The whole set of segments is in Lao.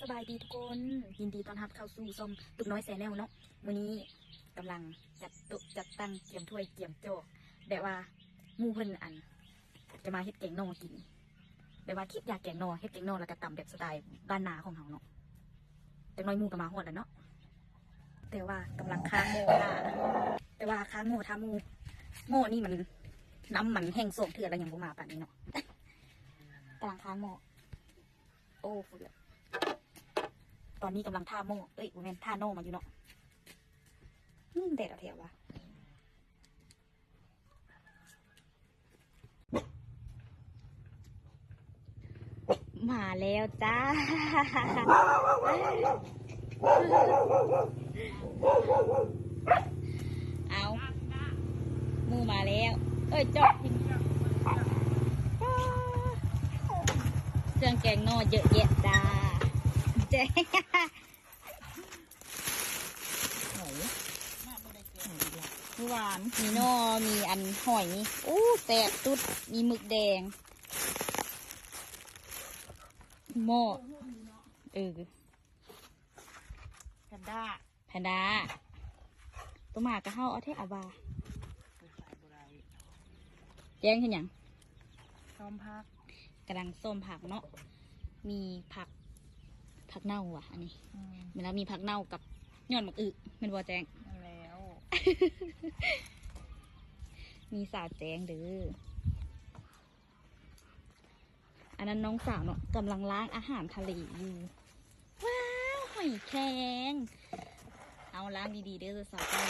ສະບາຍດີທຸກຄົນ ຍິນດີຕ້ອນຮັບເຂົ້າສູ່ຊ່ອງຕຸກນ້ອຍແຊນແນວເນາະ. ມື້ນີ້ກຳລັງຈັດໂຕະຈັດຕັ່ງ ກຽມຖ້ວຍກຽມຈອກ ແບບວ່າໝູ່ເພິ່ນ ອັນ ຈະມາເຮັດແກງໜໍ່ກິນ ແບບວ່າຄິດຢາກແກງໜໍ່ ເຮັດແກງໜໍ່ ແລ້ວກະຕຳແບບສະໄຕບ້ານນາຂອງເຮົາເນາະ. ຈັກໜ້ອຍໝູ່ກະມາຮອດແລ້ວເນາະ ແຕ່ວ່າກຳລັງຄ້າງໝໍ້ຖ້າ ແຕ່ວ່າຄ້າງໝໍ້ຖ້າໝູ່ ໝໍ້ນີ້ມັນ ນ້ຳມັນແຫ້ງສອງເທື່ອແລ້ວຍັງບໍ່ມາປານນີ້ເນາະ. ກຳລັງຄ້າງໝໍ້ ໂອ້ ຕອນນີ້ກຳລັງຖ້າໝໍ້ ເອີຍ ບໍ່ແມ່ນ ຖ້າໜໍ່ມາຢູ່ເນາະ. ອືມ ແດດເອົາແທ້ວະ. ມາແລ້ວຈ້າ ເອົາ ໝູ່ມາແລ້ວ ເອີຍ ຈອກ ເຄື່ອງແກງໜໍ່ເຍີະແຍະຈ້າ ແຈ ຫອຍ ຫວານ ມີໜໍ່ ມີອັນຫອຍ ໂອ້ ແຊບສຸດ ມີໝຶກແດງ ໝໍ້ ເອີ ແພນດ້າ ແພນດ້າ ໂຕໝາກະເຫົ່າເອົາແທ້ອາບາ. ແຈ້ງເຮັດຫຍັງ? ຊອມຜັກ ກຳລັງຊອມຜັກເນາະ ມີຜັກ ຜັກເນົ່າຫວາ ອັນນີ້ ອືມ ແມ່ນແລ້ວ ມີຜັກເນົ່າກັບຍອດໝາກອຶ ແມ່ນບໍ່ແຈ້ງ? ແມ່ນແລ້ວ ມີສາວແຈ້ງເດີ. ອັນນັ້ນນ້ອງສາວເນາະ ກຳລັງລ້າງອາຫານທະເລຢູ່. ວ້າວ ຫອຍແຄງ ເອົາ ລ້າງດີໆເດີສາວເຈົ້າ.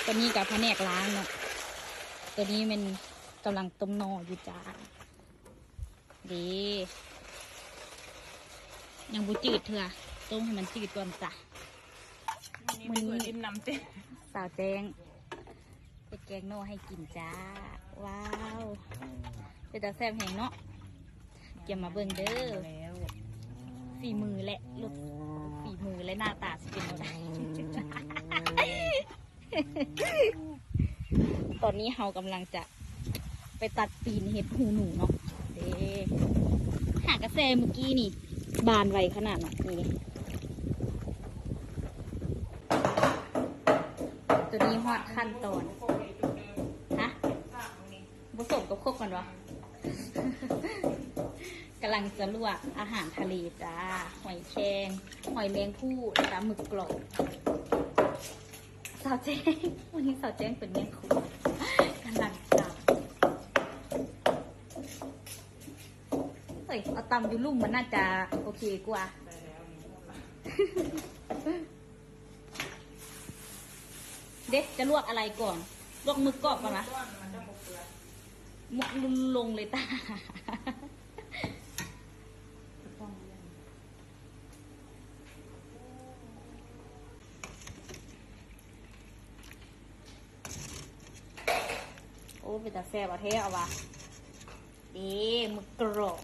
ໂຕນີ້ກະພະແນກລ້າງເນາະ ໂຕນີ້ແມ່ນກຳລັງຕົ້ມໜໍ່ຢູ່ຈ້າ. ເດ້ ຍັງບໍ່ຈືດເທື່ອ ຕົ້ມໃຫ້ມັນຈືດກ່ອນຈ້າ. ມື້ນີ້ ມື້ນີ້ ສາວແຈ້ງເຮັດແກງໜໍ່ໃຫ້ກິນຈ້າ. ວ້າວ ເປັນຕາແຊບແຮງເນາະ. ກຽມມາເບິ່ງເດີ ແລ້ວ ຝີມື ແລະ ລົດ ຝີມື ແລະ ໜ້າຕາຊິເປັນແນວໃດ. ຕອນນີ້ເຮົາກຳລັງຈະໄປຕັດຕີນເຫັດຫູໜູເນາະ. ເດ້ ຫາກະແຊມື້ກີ້ນີ້ ບານໄວຂະໜາດເນາະ. ນີ້ ໂຕນີ້ຮອດຂັ້ນຕອນ ຮະ? ບໍ່ສົມກັບຄົກມັນຫວາ? ກຳລັງຈະລວກອາຫານທະເລຈ້າ ຫອຍແຄງ ຫອຍແມງພູ່ ແລ້ວກະໝຶກກຣອບ. ສາວແຈ້ງ ມື້ນີ້ສາວແຈ້ງເປັນແມ່ຄົວ ກຳລັງຕຳ. ເອີຍ ເອົາຕຳຢູ່ລຸ່ມມັນໜ້າຈະໂອເຄກວ່າ. ເດ້ ຈະລວກອະໄລກ່ອນ? ລວກໝຶກກອບກ່ອນຫວາ? ໝຶກລຸນລົງເລີຍຕາ. ໂອ້ ເປັນຕາແຊບເອົາແທ້ເອົາວ່າ. ເດ້ ໝຶກກຣອບ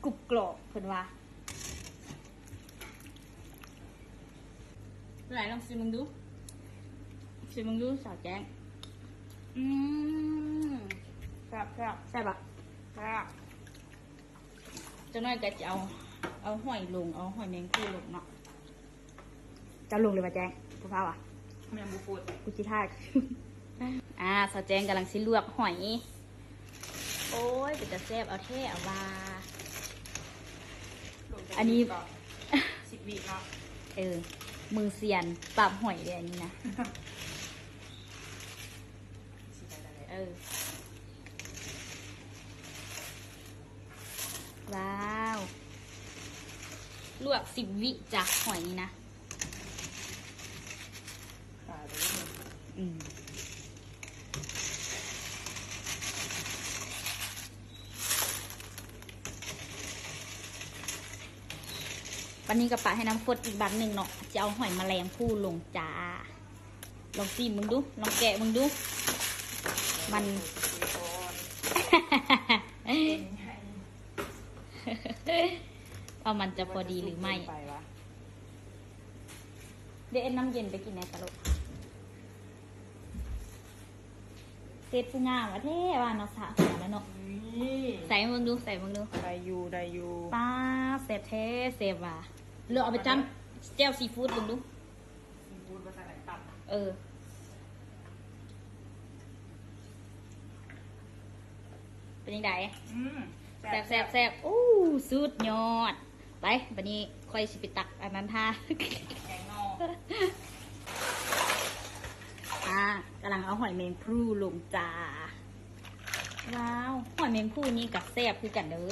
ກຸບກຣອບ ເພິ່ນວ່າ. ເປັນໃດ ລອງຊີມເບິ່ງດູ ຊີມເບິ່ງດູສາວແຈ້ງ. ອືມ ແຊບໆ ແຊບບໍ່? ແຊບ. ຈັກໜ້ອຍກະຈະເອົາ ເອົາຫອຍລົງ ເອົາຫອຍແມງພູ່ລົງເນາະ. ເຈົ້າລົງເລີຍຫວາແຈ້ງ? ບໍ່ຟ້າວຫວາ? ແມ່ນບໍ່ໂພດ ກູຊິຖ່າຍ. ອ່າ ສາວແຈ້ງກຳລັງຊິລວກຫອຍ. ໂອ້ຍ ເປັນຕາແຊບເອົາແທ້ເອົາວ່າ. ອັນນີ້ ສິບວິເນາະ. ເອີ ມືສຽນປາບຫອຍເດ້ອັນນີ້ນະ. ເອີ ວ້າວ ລວກສິບວິຈ້າ ຫອຍນີ້ນະ. ອືມ ບາດນີ້ກະປະໃຫ້ນ້ຳຟົດອີກບາດໜຶ່ງເນາະ ຈະເອົາຫອຍມະແລງພູ່ລົງຈ້າ. ລອງຊີມເບິ່ງດູ ລອງແກະເບິ່ງດູ ມັນ ວ່າມັນຈະພໍດີຫຼືໄມ່. ເດ ເອົານ້ຳເຢັນໄປກິນແດ່ຕະໂລກ. ເຮັດຜູ້ງາມແທ້ວ່າເນາະ ສະຫົວແລ້ວເນາະ. ນີ້ ໃສ່ເບິ່ງດູ ໃສ່ເບິ່ງດູ. ໄດ້ຢູ່ ໄດ້ຢູ່. ປາດ ບແທ້ ແຊບວ່າ ເລືອກເອົາໄປຈ້ຳແຈ່ວຊີຟູດເບິ່ງດູ. ຊີຟູດວ່າຊັ້ນ ເອີ ເປັນຈັ່ງໃດ? ອືມ ແຊບ ແຊບ ແຊບ ແຊບ. ໂອ້ ສຸດຍອດ. ໄປ ບັດນີ້ຂ້ອຍຊິໄປຕັກອັນນັ້ນທ່າ ແກງໜໍ່. ອ່າ ກຳລັງເອົາຫອຍແມງພູລົງຈ້າ. ວ້າວ ຫອຍແມງພູນີ້ກໍແຊບຄືກັນເດີ.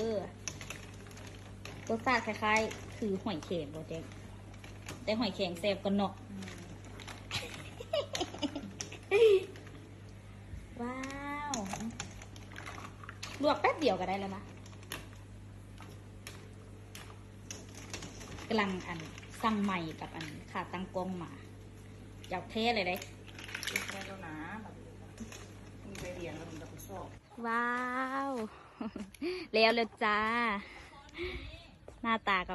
ລົດຊາດຄ້າຍໆຄືຫອຍແຄງບໍ່ແຈ້ງ? ແຕ່ຫອຍແຄງແຊບກວ່າເນາະ. ອືມ ວ້າວ ລວກແປັບດຽວກໍໄດ້ແລ້ວນະ. ກຳລັງ ອັນ ສັ່ງໄມກັບ ອັນ ຂາຕັ້ງກ້ອງມາ. ຢາກແທ້ເລີຍເດ້. ເຮັດໄດ້ແລ້ວນະ ບັດນີ້ມີໃບລຽນແລ້ວມີຮັບຜິດຊອບ. ວ້າວ ແລ້ວແລ້ວຈ້າ. ໜ້າຕາກໍ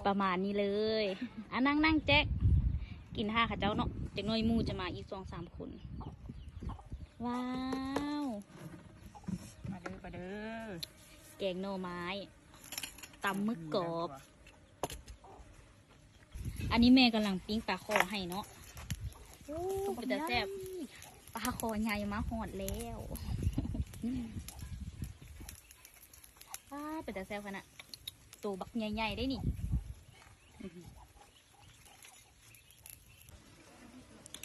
ປະມານນີ້ເລີຍ. ອ່ະ ນັ່ງໆ ແຈັກ ກິນຖ້າເຂົາເຈົ້າເນາະ. ຈັກໜ້ອຍໝູ່ຈະມາອີກສອງສາມຄົນ. ວ້າວ ມາເດີ ມາເດີ. ແກງໜໍ່ໄມ້ ຕຳໝຶກກອບ. ອັນນີ້ແມ່ກຳລັງປີ້ງປາຄໍ່ໃຫ້ເນາະ. ໂອ້ ເປັນຕາແຊບ. ປາຄໍ່ໃຫຍ່ມາຮອດແລ້ວ. ປາ ເປັນຕາແຊບຂະໜາດ. ໂຕບັກໃຫຍ່ໆ ເດ້ນີ້.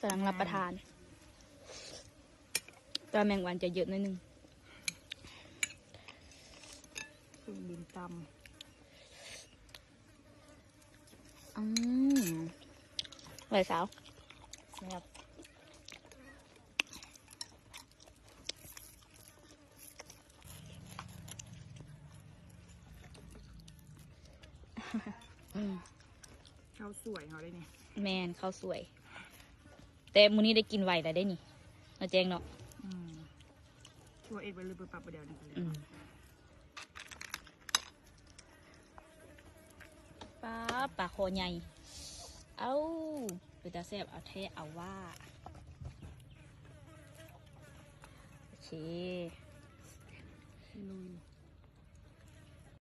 ກຳລັງຮັບປະທານ ແຕ່ວ່າແມງວັນຈະເຍີະໜ້ອຍໜຶ່ງ. ເຄື່ອງບິນຕຳ. ອືມ ໄວຊາວ ແຊບ. ອືມ ເຂົ້າສວຍເຮົາໄດ້ນີ້. ແມ່ນ ເຂົ້າສວຍ. ແຕ່ມື້ນີ້ໄດ້ກິນໄວແລ້ວເດ້ນີ້ ເນາະແຈ້ງເນາະ. ອືມ ຊົ່ວເອັດໄວ້ເລີຍ ປຶບປັບ ດຽວນີ້. ອືມ ປາ ປາຄໍ່ໃຫຍ່. ເອົ້າ ເປັນຕາແຊບ ເອົາແທ້ເອົາວ່າ. ໂອເຄ ລຸຍ